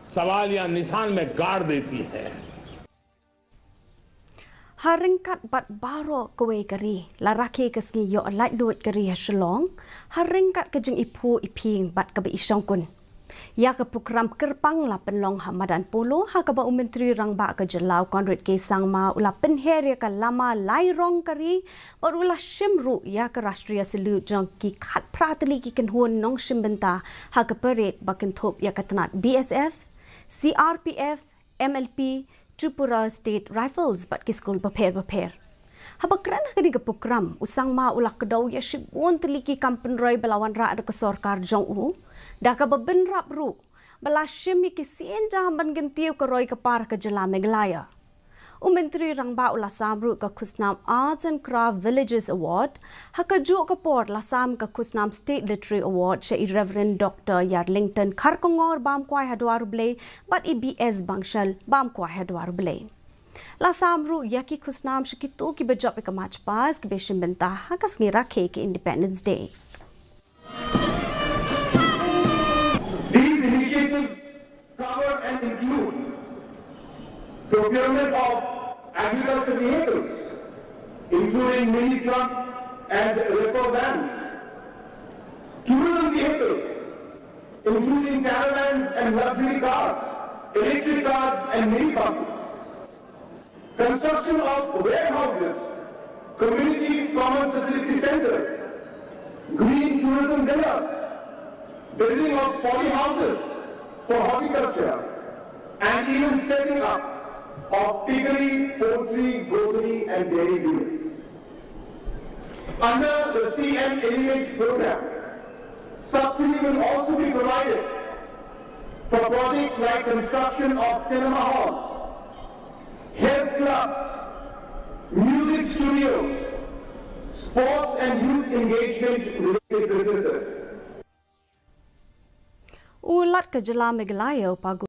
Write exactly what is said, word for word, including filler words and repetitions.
सवालिया निशान में गाड़ देती है। Ha ryngkat bad baroh kawei ka ri, la rakhe ka sngi ïoh laitluid ka ri ha Shillong, ha ryngkat ka jingiphuh iphieng bad kaba ishongkun. Ïa ka prokram kyrpang la pynlong ha Madan Polo, ha kaba u Myntri Rangbah ka jylla u Conrad K Sangma u la pynher ïa ka lama lai rong ka ri, bad u la shim ruh ïa ka Rashtriya Salute jong ki khatphra tylli ki kynhun nongshim bynta ha ka parade ba kynthup ïa ka tnat B S F, C R P F, M L P, Tripura State Rifles bad ki skul bapher bapher. Haba kren ha kane ka prokram, u Sangma u la kdew ïa shibun tylli ki kam pynroi ba la wanrah da ka sorkar jong u, da kaba bynrap ruh ba la shim ïa ki sien jam ban kyntiew ka roi ka par ka jylla Meghalaya. U Myntri Rangbah u la sam ruh ka Khusnam Arts and Craft Villages Award, ha kajuh ka por la sam ka Khusnam State Literary Award sha i Reverend Doctor Yarlington Kharkongor, bam kwai ha Dwar U Blei, bad i B S Bangshal, bam kwai ha Dwar U Blei. La sam ruh ïa ki khusnam sha kito kiba jop ïa ka March Past kiba shim bynta ha ka sngi rakhe ka Independence Day. These initiatives cover and include procurement of agriculture vehicles, including mini trucks and reefer vans, tourism vehicles, including caravans and luxury cars, electric cars and minibuses, construction of warehouses, community common facility centers, green tourism villas, building of poly houses for horticulture, and even setting up of piggery, poultry, goatery, and dairy units. Under the C M Elevate program, subsidy will also be provided for projects like construction of cinema halls, health clubs, music studios, sports and youth engagement related businesses. U Lat ka jylla Meghalaya u Pa